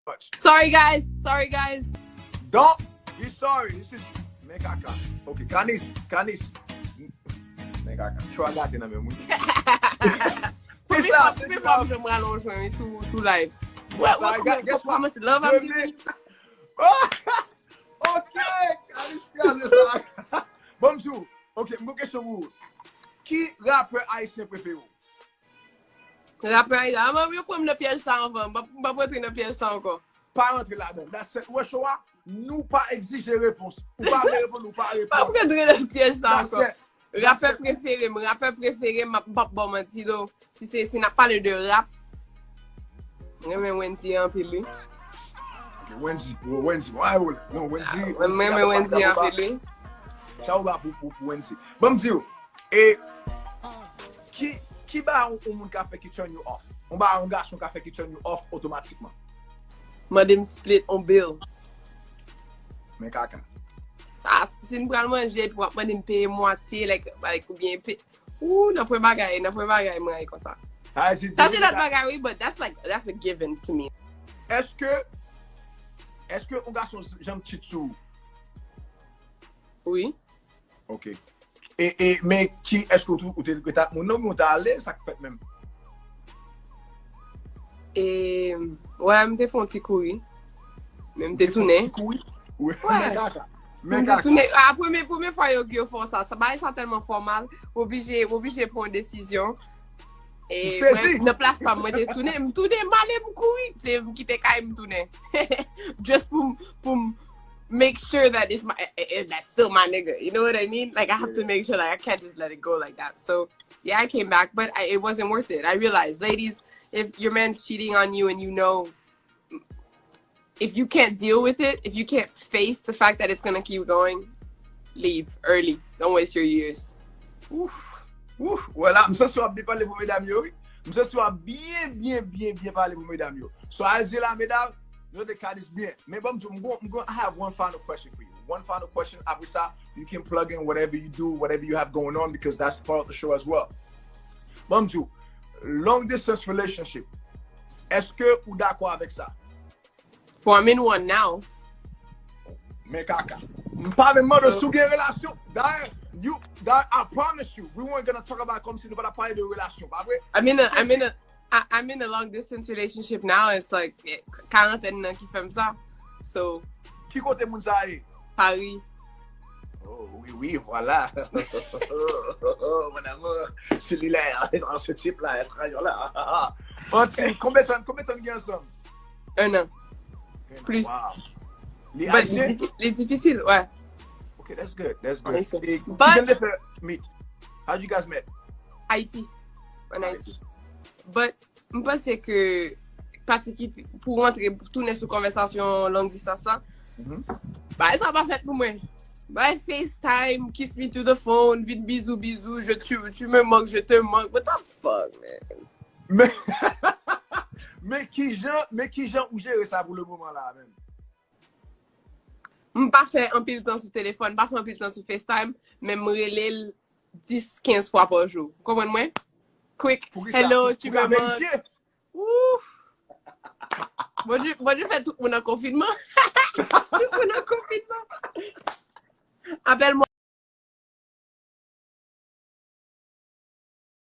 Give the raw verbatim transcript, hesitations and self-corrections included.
much. Sorry, guys. Sorry, guys. Don't be sorry. This is men kaka. Ok, Kanis, Kanis. Men kaka. Cho a gate nan men mwen. Premye fwa, premye fwa m janm ralonj mwen sou, sou live. What, what, what, what much love I'm giving? Ok, Kanis kraze sa. Bon, m di w. Ok, m gon kesyon pou ou. Ki rapè ayisyen prefere w? Rapè ayisyen. Ah, manmi, yo pran m nan pyèj sa anvan. M p ap, m p ap rantre nan pyèj sa ankò. Pa rantre ladan. That's it. Ou wè show a, nou pa egzije repons. Ou pa vle reponn, ou pa reponn. M p ap rantre nan pyèj sa ankò. Rapè prefere m, rapè prefere m, m p ap ba w manti do. Si se, si n ap pale de rap, mwen renmen Wendyy anpil wi. Ok, Wendyy, Wendyy, mwen renmen Wendyy. Mwen renmen Wendyy anpil wi. Chapo ba pou, pou, pou Wendyy. Ban m di w, e ki, ki bagay yon, yon moun ka fè ki turn you off? Yon bagay yon gason ka fè ki turn you off otomatikman? Mande m split on bill. Men kaka. Ah, si n pral manje epi w ap mande m peye mwatye, like, like, oubyen pe, ou, nan pwen bagay, nan pwen bagay, mwen rayi konsa. Sa se lòt bagay wi, but that's like, that's a given to me. Èske, èske yon gason janm cheat sou ou? Wi. Ok. E, e, men ki, èske ou, ou te ret ak moun nan, oubyen ou te ale, sa k fèt menm? E, wè, m te fè yon ti kouri. Men m te tounen. Wè. Men kaka. Men kaka. Tounen. A, premye, premye fwa yo, yo fè w sa, sa, bagay sa tèlman fòmal, ou oblije, ou oblije pran yon desizyon. E mwen, nan plas pa m, mwen te tounen, m tounen, m ale, m kouri, m kite kay, m tounen. Just pou, pou m make sure that it's my, eh, eh, that's still my nigga. You know what I mean? Like, I have to make sure, like, I can't just let it go like that. So, yeah, I came back, but I, it wasn't worth it. I realized, ladies, if your man's cheating on you and you know, if you can't deal with it, if you can't face the fact that it's gonna keep going, leave early. Don't waste your years. Ouf, ouf, wè la, m santi w ap byen pale pou medam yo, wi. M santi w ap byen, byen, byen, byen pale pou medam yo. So, al di la, medam, nou te ka di byen. Men bon, m di w, m gon, m gon, I have one final question for you. One final question. Apre sa, you can plug in whatever you do, whatever you have going on, because that's part of the show as well. Bon, m di w, long distance relationship, èske ou dakò avèk sa? Forming one now. Men kaka. M pa menm mande si w gen relasyon. Dayè, you, dayè, I promise you, we weren't gonna talk about kòmsi nou pa t ap pale de relasyon, pa vre? I'm in a, I'm in a, I, I'm in a long distance relationship now. It's like, eh, karantèn nan ki fè m sa. So. Ki kote moun sa ye? Paris. Oh, oui, oui, voilà. Mon amour, celui-là, ce type-là, étranger là. Anti, konbyen tan, konbyen tan n gen ansanm? Un an. Plus. Li ayisyen? Li difisil, wè. Ok, that's good, that's good. E kijan n te fè meet? How did you guys met? Ayiti. An Ayiti. But, m panse ke pati ki pou rantre, tounen sou konvèsasyon long distance la, bagay sa pa fèt pou mwen. Bay FaceTime, kiss me through the phone, vin bizou bizou, je, tu, tu me manques, je te manque. What the fuck, man? Men, men kijan, men kijan ou jere sa pou le moman la menm? M pa fè anpil tan sou telefòn, m pa fè anpil tan sou FaceTime, men m rele l dis, kenz fwa pa jou. Ou konprann mwen? Quick, hello, tu me manques. Ouf! Bondye, Bondye fè tout moun an konfinman. Tout moun an konfinman. Apèl mwen.